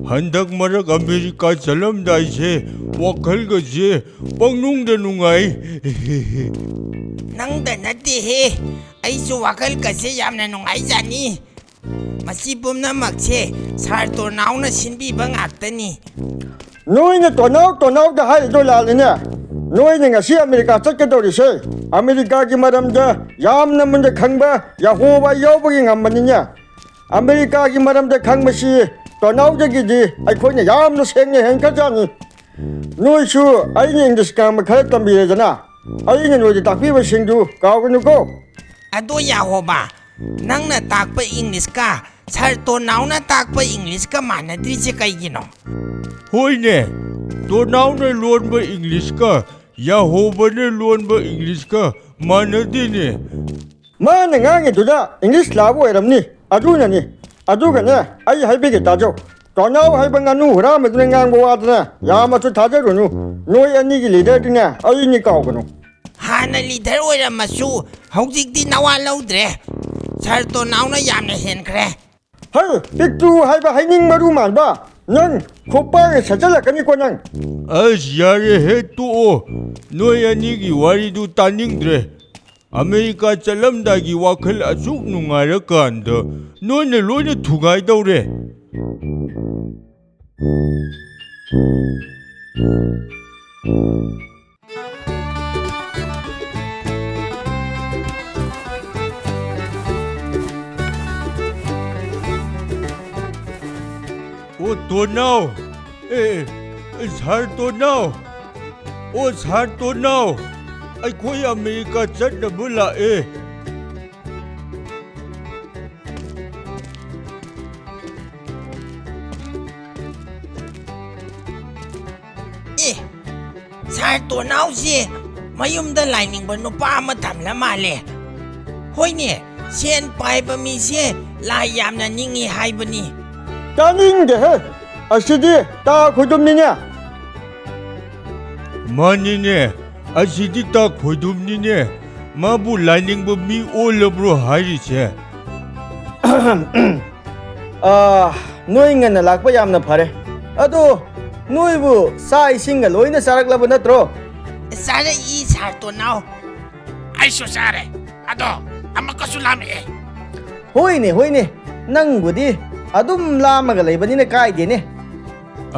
ꯍꯟꯗꯛ ꯃꯔꯛ ꯑꯃꯦꯔꯤꯀꯥ ꯆꯠꯂꯝꯗꯥꯏꯁꯦ ꯋꯥꯈꯜꯒꯁꯦ ꯄꯪꯅꯨꯡꯗ ꯅꯨꯡꯉꯥꯏ꯫ ꯅꯪꯗ ꯅꯠꯇꯦꯍꯦ, ꯑꯩꯁꯨ ꯋꯥꯈꯜꯒꯁꯦ ꯌꯥꯝꯅ ꯅꯨꯡꯉꯥꯏꯖꯥꯅꯤ꯫ ꯃꯁꯤ ꯄꯨꯝꯅꯃꯛꯁꯦ ꯁꯥꯔ ꯇꯣꯔꯅꯥꯎꯅ ꯁꯤꯟꯕꯤꯕ ꯉꯥꯛꯇꯅꯤ꯫ ꯅꯣꯏꯅ ꯇꯣꯅꯥꯎ ꯇꯣꯅꯥꯎꯗ ꯍꯥꯏꯔꯤꯗꯣ ꯂꯥꯜꯂꯤꯅꯦ꯫ ꯅꯣꯏꯅ ꯉꯁꯤ ꯑꯃꯦꯔꯤꯀꯥ ꯆꯠꯀꯗꯧꯔꯤꯁꯦ ꯑꯃꯦꯔꯤꯀꯥꯒꯤ ꯃꯔꯝꯗ ꯌꯥꯝꯅ ꯃꯨꯟꯅ ꯈꯪꯕ ꯌꯥꯍꯣꯕꯥ ꯌꯥꯎꯕꯒꯤ ꯉꯝꯕꯅꯤꯅꯦ꯫ ꯑꯃꯦꯔꯤꯀꯥꯒꯤ ꯃꯔꯝꯗ ꯈꯪꯕꯁꯤ ꯇꯣꯅꯥꯎꯗꯒꯤꯗꯤ ꯑꯩꯈꯣꯏꯅ ꯌꯥꯝꯅ ꯁꯦꯡꯅ ꯍꯦꯟꯈ꯭ꯔꯖꯥꯠꯅꯤ꯫ ꯅꯣꯏꯁꯨ ꯑꯩꯅ ꯏꯪꯂꯤꯁ ꯉꯥꯡꯕ ꯈꯔ ꯇꯝꯕꯤꯔꯦꯗꯅ, ꯑꯩꯅ ꯅꯣꯏꯗ ꯇꯥꯛꯄꯤꯕꯁꯤꯡꯗꯨ ꯀꯥꯎꯒꯅꯨꯀꯣ꯫ ꯑꯗꯣ ꯌꯥꯍꯣꯕꯥ, ꯅꯪꯅ ꯇꯥꯛꯄ ꯏꯪꯂꯤꯁꯀ ꯁꯥꯔ ꯇꯣꯅꯥꯎꯅ ꯇꯥꯛꯄ ꯏꯪꯂꯤꯁꯀ ꯃꯥꯟꯅꯗ꯭ꯔꯤꯁꯦ ꯀꯩꯒꯤꯅꯣ? ꯍꯣꯏꯅꯦ, ꯇꯣꯅꯥꯎꯅ ꯂꯣꯟꯕ ꯏꯪꯂꯤꯁꯀ ꯌꯥꯍꯣꯕꯅ ꯂꯣꯟꯕ ꯏꯪꯂꯤꯁꯀ ꯃꯥꯟꯅꯗꯦꯅꯦ꯫ ꯃꯥꯅ ꯉꯥꯡꯉꯤꯗꯨꯗ ꯏꯪꯂꯤꯁ ꯂꯥꯕ ꯑꯣꯏꯔꯝꯅꯤ, ꯑꯗꯨꯅꯅꯤ꯫ ꯑꯗꯨꯒꯅꯦ, ꯑꯩ ꯍꯥꯏꯕꯤꯒꯦ ꯇꯥꯖꯧ꯫ ꯇꯣꯅꯥꯎ ꯍꯥꯏꯕ ꯉꯥꯅꯨ ꯍꯨꯔꯥꯟꯕꯗꯨꯅ ꯉꯥꯡꯕ ꯋꯥꯗꯅ ꯌꯥꯝꯅꯁꯨ ꯊꯥꯖꯔꯨꯅꯨ꯫ ꯅꯣꯏ ꯑꯅꯤꯒꯤ ꯂꯤꯗꯔꯗꯨꯅꯦ ꯑꯩꯅꯤ ꯀꯥꯎꯒꯅꯨ꯫ ꯍꯥꯟꯅ ꯂꯤꯗꯔ ꯑꯣꯏꯔꯝꯃꯁꯨ ꯍꯧꯖꯤꯛꯇꯤ ꯅꯋꯥ ꯂꯧꯗ꯭ꯔꯦ꯫ ꯁꯥꯔ ꯇꯣꯅꯥꯎꯅ ꯌꯥꯝꯅ ꯍꯦꯟꯈ꯭ꯔꯦ꯫ ꯍꯩ, ꯄꯤꯛꯇ꯭ꯔꯨ ꯍꯥꯏꯕ ꯍꯩꯅꯤꯡ ꯃꯔꯨ ꯃꯥꯟꯕ꯫ ꯅꯪ ꯈꯨꯄꯥꯛꯅ ꯁꯠꯆꯜꯂꯛꯀꯅꯤꯀꯣ ꯅꯪ꯫ ꯑꯁ, ꯌꯥꯔꯦꯍꯦ, ꯇꯣꯛꯑꯣ꯫ ꯅꯣꯏ ꯑꯅꯤꯒꯤ ꯋꯥꯔꯤꯗꯨ ꯇꯥꯅꯤꯡꯗ꯭ꯔꯦ꯫ ꯑꯃꯦꯔꯤꯀꯥ ꯆꯠꯂꯝꯗꯥꯏꯒꯤ ꯋꯥꯈꯜ ꯑꯁꯨꯛ ꯅꯨꯡꯉꯥꯏꯔꯀꯥꯟꯗ ꯅꯣꯏꯅ ꯂꯣꯏꯅ ꯊꯨꯒꯥꯏꯗꯧꯔꯦ꯫ ꯑꯣ, ꯇꯣꯅꯥꯎ! ꯑꯦ, ꯑꯦ, ꯁꯥꯔ ꯇꯣꯅꯥꯎ! ꯑꯣ, ꯁꯥꯔ ꯇꯣꯅꯥꯎ! ꯑꯩꯈꯣꯏ ꯑꯃꯦꯔꯤꯀꯥ ꯆꯠꯅꯕ ꯂꯥꯛꯑꯦ꯫ ꯑꯦ, ꯁꯥꯔ ꯇꯣꯅꯥꯎꯁꯦ ꯃꯌꯨꯝꯗ ꯂꯥꯏꯅꯤꯡꯕ ꯅꯨꯄꯥ ꯑꯃ ꯊꯝꯂ ꯃꯥꯜꯂꯦ꯫ ꯍꯣꯏꯅꯦ, ꯁꯦꯟ ꯄꯥꯏꯕ ꯃꯤꯁꯦ ꯂꯥꯏ ꯌꯥꯝꯅ ꯅꯤꯡꯉꯤ ꯍꯥꯏꯕꯅꯤ꯫ ꯇꯥꯅꯤꯡꯗꯦꯍꯦ! ꯑꯁꯤꯗꯤ ꯇꯥ ꯈꯣꯏꯗꯨꯝꯅꯤꯅꯦ꯫ ꯃꯥꯅꯤꯅꯦ, ꯑꯁꯤꯗꯤ ꯇꯥ ꯈꯣꯏꯗꯨꯝꯅꯤꯅꯦ꯫ ꯃꯥꯕꯨ ꯂꯥꯏꯅꯤꯡꯕ ꯃꯤ ꯑꯣꯜꯂꯕ꯭ꯔꯣ ꯍꯥꯏꯔꯤꯁꯦ? ꯑꯥ, ꯅꯣꯏ ꯉꯟꯅ ꯂꯥꯛꯄ ꯌꯥꯝꯅ ꯐꯔꯦ꯫ ꯑꯗꯣ ꯅꯣꯏꯕꯨ ꯆꯥꯛ ꯏꯁꯤꯡꯒ ꯂꯣꯏꯅ ꯆꯥꯔꯛꯂꯕ ꯅꯠꯇ꯭ꯔꯣ? ꯆꯥꯔꯛꯏ, ꯁꯥꯔ ꯇꯣꯅꯥꯎ꯫ ꯑꯩꯁꯨ ꯆꯥꯔꯦ꯫ ꯑꯗꯣ ꯑꯃꯨꯛꯀꯁꯨ ꯂꯥꯝꯃꯛꯑꯦ꯫ ꯍꯣꯏꯅꯦ, ꯍꯣꯏꯅꯦ, ꯅꯪꯕꯨꯗꯤ ꯑꯗꯨꯝ ꯂꯥꯝꯃꯒ ꯂꯩꯕꯅꯤꯅ ꯀꯥꯏꯗꯦꯅꯦ꯫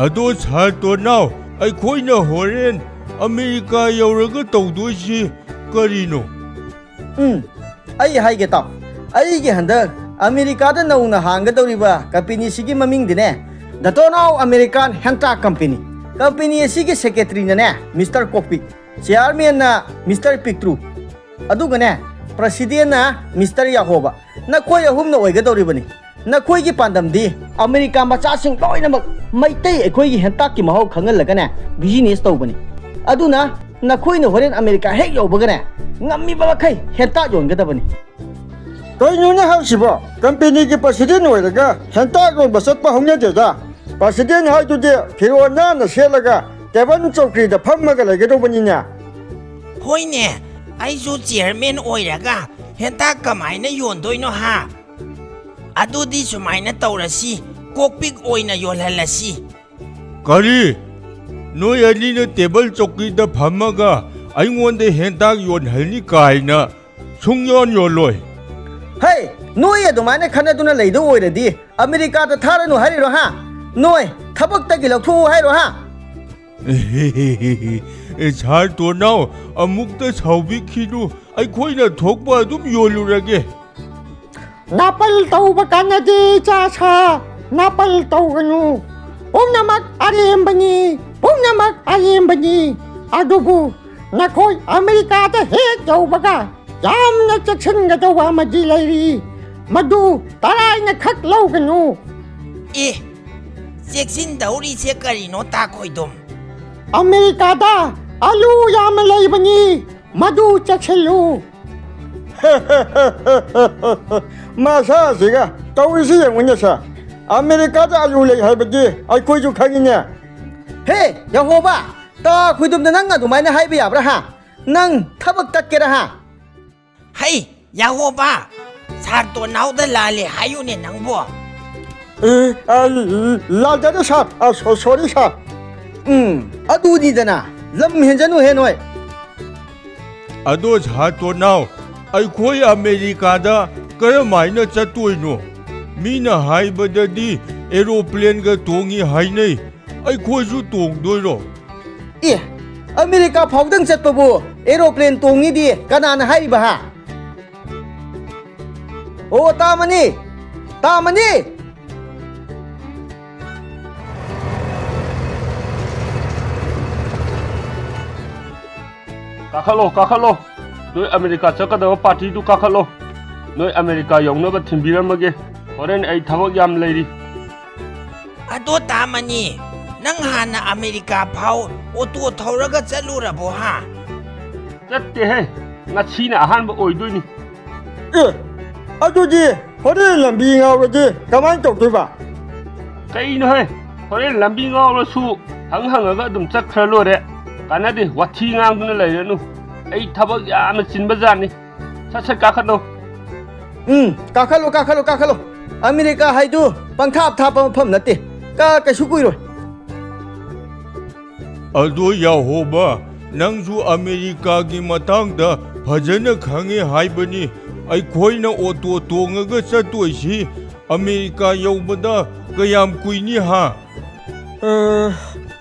ꯑꯗꯣ ꯁꯥꯔ ꯇꯣꯅꯥꯎ, ꯑꯩꯈꯣꯏꯅ ꯍꯣꯔꯦꯟ ꯑꯃꯦꯔꯤꯀꯥ ꯌꯧꯔꯒ ꯇꯧꯗꯣꯏꯁꯤ ꯀꯔꯤꯅꯣ? ꯎꯝ, ꯑꯩ ꯍꯥꯏꯒꯦ ꯇꯥꯎ꯫ ꯑꯩꯒꯤ ꯍꯟꯗꯛ ꯑꯃꯦꯔꯤꯀꯥꯗ ꯅꯧꯅ ꯍꯥꯡꯒꯗꯧꯔꯤꯕ ꯀꯝꯄꯦꯅꯤꯁꯤꯒꯤ ꯃꯃꯤꯡꯗꯤꯅꯦ, ꯗꯇꯣꯅꯥꯎ ꯑꯃꯦꯔꯤꯀꯥꯟ ꯍꯦꯟꯇꯥꯛ ꯀꯝꯄꯦꯅꯤ꯫ ꯀꯝꯄꯦꯅꯤ ꯑꯁꯤꯒꯤ ꯁꯦꯀ꯭ꯔꯦꯇꯔꯤꯅꯅꯦ, ꯃꯤꯁꯇꯔ ꯀꯣꯛꯄꯤ, ꯆꯤꯌꯥꯔꯃꯦꯟꯅ ꯃꯤꯁꯇꯔ ꯄꯤꯛꯇ꯭ꯔꯨ, ꯑꯗꯨꯒꯅꯦ, ꯄ꯭ꯔꯁꯤꯗꯦꯟꯅ ꯃꯤꯁꯇꯔ ꯌꯥꯍꯣꯕ꯫ ꯅꯈꯣꯏ ꯑꯍꯨꯝꯅ ꯑꯣꯏꯒꯗꯧꯔꯤꯕꯅꯤ꯫ ꯅꯈꯣꯏꯒꯤ ꯄꯥꯟꯗꯝꯗꯤ ꯑꯃꯦꯔꯤꯀꯥ ꯃꯆꯥꯁꯤꯡ ꯂꯣꯏꯅꯃꯛ ꯃꯩꯇꯩ ꯑꯩꯈꯣꯏꯒꯤ ꯍꯦꯟꯇꯥꯛꯀꯤ ꯃꯍꯥꯎ ꯈꯪꯍꯜꯂꯒꯅꯦ, ꯕꯤꯖꯤꯅꯦꯁ ꯇꯧꯕꯅꯤ꯫ ꯑꯗꯨꯅ ꯅꯈꯣꯏꯅ ꯍꯣꯔꯦꯟ ꯑꯃꯦꯔꯤꯀꯥ ꯍꯦꯛ ꯌꯧꯕꯒꯅꯦ, ꯉꯝꯃꯤꯕ ꯃꯈꯩ ꯍꯦꯟꯇꯥꯛ ꯌꯣꯟꯒꯗꯕꯅꯤ꯫ ꯀꯩꯅꯣꯅꯦ ꯍꯥꯏꯁꯤꯕꯣ? ꯀꯝꯄꯦꯅꯤꯒꯤ ꯄ꯭ꯔꯁꯤꯗꯦꯟ ꯑꯣꯏꯔꯒ ꯍꯦꯟꯇꯥꯛ ꯌꯣꯟꯕ ꯆꯠꯄ ꯍꯧꯅꯗꯦꯗ꯫ ꯄ꯭ꯔꯁꯤꯗꯦꯟ ꯍꯥꯏꯗꯨꯗꯤ ꯐꯤꯔꯣꯜ ꯅꯥꯟꯅ ꯁꯦꯠꯂꯒ ꯇꯦꯕꯜ ꯆꯧꯀ꯭ꯔꯤꯗ ꯐꯝꯃꯒ ꯂꯩꯒꯗꯧꯕꯅꯤꯅꯦ꯫ ꯍꯣꯏꯅꯦ, ꯑꯩꯁꯨ ꯆꯤꯌꯔꯃꯦꯟ ꯑꯣꯏꯔꯒ ꯍꯦꯟꯇꯥꯛ ꯀꯃꯥꯏꯅ ꯌꯣꯟꯗꯣꯏꯅꯣ ꯍꯥ? ꯑꯗꯨꯗꯤ ꯁꯨꯃꯥꯏꯅ ꯇꯧꯔꯁꯤ, ꯀꯣꯛꯄꯤꯛ ꯑꯣꯏꯅ ꯌꯣꯜꯍꯜꯂꯁꯤ꯫ ꯀꯔꯤ? ꯅꯣꯏ ꯑꯅꯤꯅ ꯇꯦꯕꯜ ꯆꯧꯀꯤꯗ ꯐꯝꯃꯒ ꯑꯩꯉꯣꯟꯗ ꯍꯦꯟꯇꯥꯛ ꯌꯣꯟꯍꯜꯅꯤ ꯀꯥꯏꯅ ꯁꯨꯡꯌꯣꯟ ꯌꯣꯜꯂꯣꯏ꯫ ꯍꯩ, ꯅꯣꯏ ꯑꯗꯨꯃꯥꯏꯅ ꯈꯟꯅꯗꯨꯅ ꯂꯩꯗꯧ ꯑꯣꯏꯔꯗꯤ ꯑꯃꯦꯔꯤꯀꯥꯗ ꯊꯥꯔꯅꯨ ꯍꯥꯏꯔꯤꯔꯣ ꯍꯥ? ꯅꯣꯏ ꯊꯕꯛꯇꯒꯤ ꯂꯧꯊꯣꯛꯎ ꯍꯥꯏꯔꯣ ꯍꯥ? ꯁꯥꯔ ꯇꯣꯅꯥꯎ, ꯑꯃꯨꯛꯇ ꯁꯥꯎꯕꯤꯈꯤꯅꯨ, ꯑꯩꯈꯣꯏꯅ ꯊꯣꯛꯄ ꯑꯗꯨꯝ ꯌꯣꯜꯂꯨꯔꯒꯦ꯫ ꯅꯥꯄꯜ ꯇꯧꯕ ꯀꯥꯟꯅꯗꯦ ꯏꯆꯥ ꯁꯥ, ꯅꯥꯄꯜ ꯇꯧꯒꯅꯨ꯫ ꯄꯨꯝꯅꯃꯛ ꯑꯔꯦꯝꯕꯅꯤ, ꯄꯨꯝꯅꯃꯛ ꯑꯔꯦꯝꯕꯅꯤ꯫ ꯑꯗꯨꯕꯨ ꯅꯈꯣꯏ ꯑꯃꯦꯔꯤꯀꯥꯗ ꯍꯦꯛ ꯌꯧꯕꯒ ꯌꯥꯝꯅ ꯆꯦꯛꯁꯤꯟꯒꯗꯧꯕ ꯑꯃꯗꯤ ꯂꯩꯔꯤ, ꯃꯗꯨ ꯇꯔꯥꯏꯅ ꯈꯛ ꯂꯧꯒꯅꯨ꯫ ꯑꯦ, ꯆꯦꯛꯁꯤꯟꯗꯧꯔꯤꯁꯦ ꯀꯔꯤꯅꯣ ꯇꯥ ꯈꯣꯏꯗꯨꯝ? ꯑꯃꯦꯔꯤꯀꯥꯗ ꯑꯂꯨ ꯌꯥꯝꯅ ꯂꯩꯕꯅꯤ, ꯃꯗꯨ ꯆꯦꯛꯁꯤꯜꯂꯨ꯫ ꯃꯁꯥꯁꯤꯒ ꯇꯧꯔꯤꯁꯤ ꯌꯦꯡꯉꯨꯅꯦ ꯁꯥꯔ꯫ ꯑꯃꯦꯔꯤꯀꯥꯗ ꯑꯂꯨ ꯂꯩ ꯍꯥꯏꯕꯗꯤ ꯑꯩꯈꯣꯏꯁꯨ ꯈꯪꯉꯤꯅꯦ꯫ ꯍꯦ, ꯌꯥꯍꯣꯕ, ꯇꯥ ꯈꯣꯏꯗꯨꯝꯗ ꯅꯪ ꯑꯗꯨꯃꯥꯏꯅ ꯍꯥꯏꯕ ꯌꯥꯕ꯭ꯔꯥ ꯍꯥ? ꯅꯪ ꯊꯕꯛ ꯇꯠꯀꯦꯔꯥ ꯍꯥ? ꯍꯩ, ꯌꯥꯍꯣꯕ, ꯁꯥꯔ ꯇꯣꯅꯥꯎꯗ ꯂꯥꯜꯂꯦ ꯍꯥꯏꯌꯨꯅꯦ ꯅꯪꯕꯣ꯫ ꯑꯦ, ꯑ, ꯂꯥꯜꯖꯔꯦ ꯁꯥꯔ꯫ ꯑ, ꯁꯣ-, ꯁꯣꯔꯤ ꯁꯥꯔ꯫ ꯎꯝ, ꯑꯗꯨꯅꯤꯗꯅ, ꯂꯝ ꯍꯦꯟꯖꯅꯨ ꯍꯦ ꯅꯣꯏ꯫ ꯑꯗꯣ ꯁꯥꯔ ꯇꯣꯅꯥꯎ, ꯑꯩꯈꯣꯏ ꯑꯃꯦꯔꯤꯀꯥꯗ ꯀꯔꯝꯍꯥꯏꯅ ꯆꯠꯇꯣꯏꯅꯣ? ꯃꯤꯅ ꯍꯥꯏꯕꯗꯗꯤ ꯑꯦꯔꯣꯄ꯭ꯂꯦꯟꯒ ꯇꯣꯡꯉꯤ ꯍꯥꯏꯅꯩ, ꯑꯩꯈꯣꯏꯁꯨ ꯇꯣꯡꯗꯣꯏꯔꯣ? ꯑꯦ, ꯑꯃꯦꯔꯤꯀꯥ ꯐꯥꯎꯗꯪ ꯆꯠꯄꯕꯨ ꯑꯦꯔꯣꯄ꯭ꯂꯦꯟ ꯇꯣꯡꯉꯤꯗꯤ ꯀꯅꯥꯅ ꯍꯥꯏꯔꯤꯕ ꯍꯥ? ꯑꯣ, ꯇꯥꯃꯅꯤ! ꯇꯥꯃꯅꯤ! ꯀꯥꯈꯠꯂꯣ, ꯀꯥꯈꯠꯂꯣ꯫ ꯅꯣꯏ ꯑꯃꯦꯔꯤꯀꯥ ꯆꯠꯀꯗꯕ ꯄꯥꯔꯇꯤꯗꯨ ꯀꯥꯈꯠꯂꯣ꯫ ꯅꯣꯏ ꯑꯃꯦꯔꯤꯀꯥ ꯌꯧꯅꯕ ꯊꯤꯟꯕꯤꯔꯝꯃꯒꯦ꯫ ꯍꯣꯔꯦꯟ ꯑꯩ ꯊꯕꯛ ꯌꯥꯝ ꯂꯩꯔꯤ꯫ ꯑꯗꯣ ꯇꯥꯃꯅꯤ, ꯅꯪ ꯍꯥꯟꯅ ꯑꯃꯦꯔꯤꯀꯥ ꯐꯥꯎ ꯑꯣꯇꯣ ꯊꯧꯔꯒ ꯆꯠꯂꯨꯔꯕꯣ ꯍꯥ? ꯆꯠꯇꯦꯍꯦ, ꯉꯁꯤꯅ ꯑꯍꯥꯟꯕ ꯑꯣꯏꯗꯣꯏꯅꯤ꯫ ꯑꯦ, ꯑꯗꯨꯗꯤ ꯍꯣꯔꯦꯟ ꯂꯝꯕꯤ ꯉꯥꯎꯔꯗꯤ ꯀꯃꯥꯏꯅ ꯇꯧꯗꯣꯏꯕ? ꯀꯩꯅꯣꯍꯦ, ꯍꯣꯔꯦꯟ ꯂꯝꯕꯤ ꯉꯥꯎꯔꯁꯨ ꯍꯪ ꯍꯪꯉꯒ ꯑꯗꯨꯝ ꯆꯠꯈ꯭ꯔ ꯂꯣꯏꯔꯦ꯫ ꯀꯥꯟꯅꯗꯦ, ꯋꯥꯊꯤ ꯉꯥꯡꯗꯨꯅ ꯂꯩꯔꯅꯨ꯫ ꯑꯩ ꯊꯕꯛ ꯌꯥꯝꯅ ꯆꯤꯟꯕ ꯖꯥꯠꯅꯤ꯫ ꯁꯠ ꯁꯠ ꯀꯥꯈꯠꯂꯣ꯫ ꯎꯝ, ꯀꯥꯈꯠꯂꯣ, ꯀꯥꯈꯠꯂꯣ, ꯀꯥꯈꯠꯂꯣ꯫ ꯑꯃꯦꯔꯤꯀꯥ ꯍꯥꯏꯗꯨ ꯄꯪꯊꯥꯞ ꯊꯥꯞꯄ ꯃꯐꯝ ꯅꯠꯇꯦ꯫ ꯀ-, ꯀꯩꯁꯨ ꯀꯨꯏꯔꯣꯏ꯫ ꯑꯗꯣ ꯌꯥꯍꯣꯕ, ꯅꯪꯁꯨ ꯑꯃꯦꯔꯤꯀꯥꯒꯤ ꯃꯇꯥꯡꯗ ꯐꯖꯅ ꯈꯪꯉꯦ ꯍꯥꯏꯕꯅꯤ꯫ ꯑꯩꯈꯣꯏꯅ ꯑꯣꯇꯣ ꯇꯣꯡꯉꯒ ꯆꯠꯇꯣꯏꯁꯤ ꯑꯃꯦꯔꯤꯀꯥ ꯌꯧꯕꯗ ꯀꯌꯥꯝ ꯀꯨꯏꯅꯤ ꯍꯥ? ꯑ,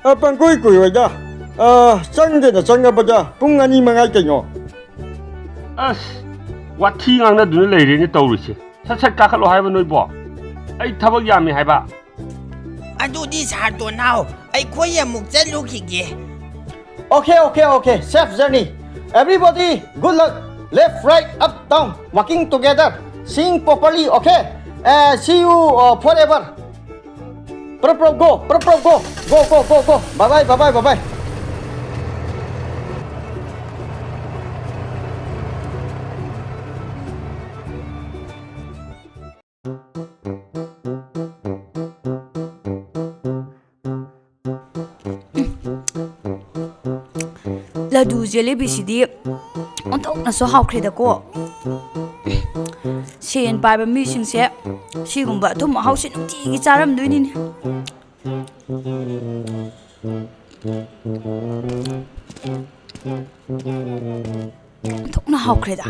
ꯑ, ꯄꯪꯀꯨꯏ ꯀꯨꯏꯔꯣꯏꯗ꯫ ꯑ, ꯆꯪꯗꯅ ꯆꯪꯉꯕꯗ ꯄꯨꯡ ꯑꯅꯤ ꯃꯉꯥꯏ ꯀꯩꯅꯣ꯫ ꯑꯁ, ꯋꯥꯊꯤ ꯉꯥꯡꯅꯗꯨꯅ ꯂꯩꯔꯦꯅꯦ ꯇꯧꯔꯤꯁꯦ꯫ ꯁꯠ ꯁꯠ ꯀꯥꯈꯠꯂꯣ ꯍꯥꯏꯕ ꯅꯣꯏꯕꯣ? ꯑꯩ ꯊꯕꯛ ꯌꯥꯝꯃꯤ ꯍꯥꯏꯕ꯫ ꯑꯗꯨꯗꯤ ꯁꯥꯔ ꯇꯣꯅꯥꯎ, ꯑꯩꯈꯣꯏ ꯑꯃꯨꯛ ꯆꯠꯂꯨꯈꯤꯒꯦ꯫ Okay, okay, okay. Safe journey. Everybody, good luck. Left, right, up, down. Walking together. Seeing properly, okay? Uh, see you, uh, forever. Prap, prap, go. Prap, prap, go. Go, go, go, go. Bye, bye, bye, bye, bye, bye. ꯂꯗꯨ ꯖꯦꯂꯤꯕꯤꯁꯤꯗꯤ ꯑꯣꯟꯊꯣꯛꯅꯁꯨ ꯍꯥꯎꯈ꯭ꯔꯦꯗꯀꯣ꯫ ꯁꯦꯟ ꯄꯥꯏꯕ ꯃꯤꯁꯤꯡꯁꯦ ꯁꯤꯒꯨꯝꯕ ꯑꯊꯨꯝ ꯑꯍꯥꯎꯁꯦ ꯅꯨꯡꯇꯤꯒꯤ ꯆꯥꯔꯝꯗꯣꯏꯅꯤꯅꯦ꯫ ꯑꯣꯟꯊꯣꯛꯅ ꯍꯥꯎꯈ꯭ꯔꯦꯗ꯫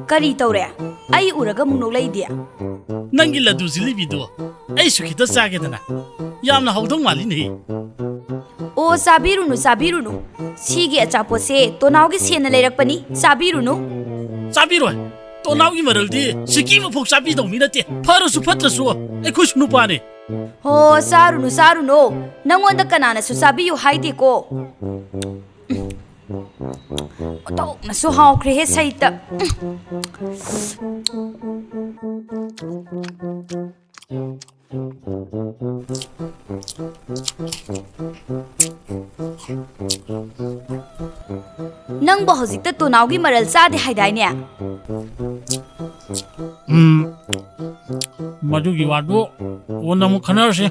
ꯀꯔꯤ ꯇꯧꯔꯦ? ꯑꯩ ꯎꯔꯒ ꯑꯃꯨꯛ ꯅꯣꯛꯂꯛꯏꯗꯤ? ꯅꯪꯒꯤ ꯂꯗꯨ ꯖꯤꯂꯤꯕꯤꯗꯣ ꯑꯩꯁꯨ ꯈꯤꯇ ꯆꯥꯒꯦꯗꯅ꯫ ꯌꯥꯝꯅ ꯍꯥꯎꯗꯧ ꯃꯥꯜꯂꯤꯅꯦ꯫ ꯑꯣ, ꯆꯥꯕꯤꯔꯨꯅꯨ, ꯆꯥꯕꯤꯔꯨꯅꯨ꯫ ꯁꯤꯒꯤ ꯑꯆꯥꯄꯣꯠꯁꯦ ꯇꯣꯅꯥꯎꯒꯤ ꯁꯦꯟꯅ ꯂꯩꯔꯛꯄꯅꯤ꯫ ꯆꯥꯕꯤꯔꯨꯅꯨ꯫ ꯆꯥꯕꯤꯔꯣꯏ꯫ ꯇꯣꯅꯥꯎꯒꯤ ꯃꯔꯜꯗꯤ ꯁꯤꯀꯤ ꯑꯃꯐꯥꯎ ꯆꯥꯕꯤꯗꯧ ꯃꯤ ꯅꯠꯇꯦ꯫ ꯐꯔꯁꯨ ꯐꯠꯇ꯭ꯔꯁꯨ ꯑꯩꯈꯣꯏꯁꯨ ꯅꯨꯄꯥꯅꯤ꯫ ꯍꯣ, ꯆꯥꯔꯨꯅꯨ, ꯆꯥꯔꯨꯅꯨ꯫ ꯅꯪꯉꯣꯟꯗ ꯀꯅꯥꯅꯁꯨ ꯆꯥꯕꯤꯌꯨ ꯍꯥꯏꯗꯦꯀꯣ꯫ ꯑꯣꯟꯊꯣꯛꯅꯁꯨ ꯍꯥꯎꯈ꯭ꯔꯦꯍꯦ ꯁꯩꯇ꯫ ꯅꯪꯕꯨ ꯍꯧꯖꯤꯛꯇ ꯇꯣꯅꯥꯎꯒꯤ ꯃꯔꯜ ꯆꯥꯗꯦ ꯍꯥꯏꯗꯥꯏꯅꯦ? ꯎꯝ, ꯃꯗꯨꯒꯤ ꯋꯥꯗꯨ ꯀꯣꯟꯅ ꯑꯃꯨꯛ ꯈꯟꯅꯔꯁꯤ꯫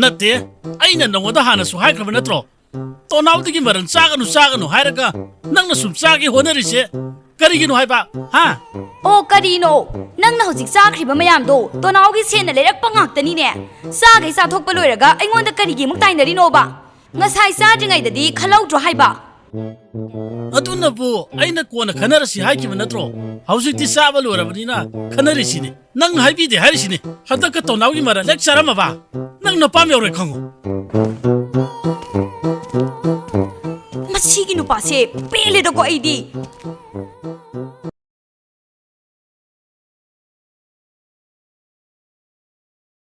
ꯅꯠꯇꯦ, ꯑꯩꯅ ꯅꯉꯣꯟꯗ ꯍꯥꯟꯅꯁꯨ ꯍꯥꯏꯈ꯭ꯔꯕ ꯅꯠꯇ꯭ꯔꯣ? ꯇꯣꯅꯥꯎꯗꯒꯤ ꯃꯔꯟ ꯆꯥꯒꯅꯨ, ꯆꯥꯒꯅꯨ ꯍꯥꯏꯔꯒ ꯅꯪꯅ ꯁꯨꯝ ꯆꯥꯒꯦ ꯍꯣꯠꯅꯔꯤꯁꯦ ꯀꯔꯤꯒꯤꯅꯣ ꯍꯥꯏꯕ? ꯍꯥ? ꯑꯣ, ꯀꯔꯤꯅꯣ? ꯅꯪꯅ ꯍꯧꯖꯤꯛ ꯆꯥꯈ꯭ꯔꯤꯕ ꯃꯌꯥꯝꯗꯣ ꯇꯣꯅꯥꯎꯒꯤ ꯁꯦꯟꯅ ꯂꯩꯔꯛꯄ ꯉꯥꯛꯇꯅꯤꯅꯦ꯫ ꯆꯥꯈꯩ ꯆꯥꯊꯣꯛꯄ ꯂꯣꯏꯔꯒ ꯑꯩꯉꯣꯟꯗ ꯀꯔꯤꯒꯤ ꯑꯃꯨꯛ ꯇꯥꯏꯅꯔꯤꯅꯣꯕ? ꯉꯁꯥꯏ ꯆꯥꯗ꯭ꯔꯤꯉꯩꯗꯗꯤ ꯈꯜꯍꯧꯗ꯭ꯔꯣ ꯍꯥꯏꯕ? ꯑꯗꯨꯅꯕꯨ ꯑꯩꯅ ꯀꯣꯟꯅ ꯈꯟꯅꯔꯁꯤ ꯍꯥꯏꯈꯤꯕ ꯅꯠꯇ꯭ꯔꯣ? ꯍꯧꯖꯤꯛꯇꯤ ꯆꯥꯕ ꯂꯣꯏꯔꯕꯅꯤꯅ ꯈꯟꯅꯔꯤꯁꯤꯅꯤ꯫ ꯅꯪ ꯍꯥꯏꯕꯤꯗꯦ ꯍꯥꯏꯔꯤꯁꯤꯅꯤ꯫ ꯍꯟꯗꯛꯀ ꯇꯣꯅꯥꯎꯒꯤ ꯃꯔꯛ ꯍꯦꯛ ꯆꯥꯔꯝꯃꯕ, ꯅꯪ ꯅꯄꯥꯝ ꯌꯧꯔꯦ ꯈꯪꯉꯨ꯫ ꯃꯁꯤꯒꯤ ꯅꯨꯄꯥꯁꯦ ꯄꯦꯜꯂꯦꯗꯀꯣ ꯑꯩꯗꯤ꯫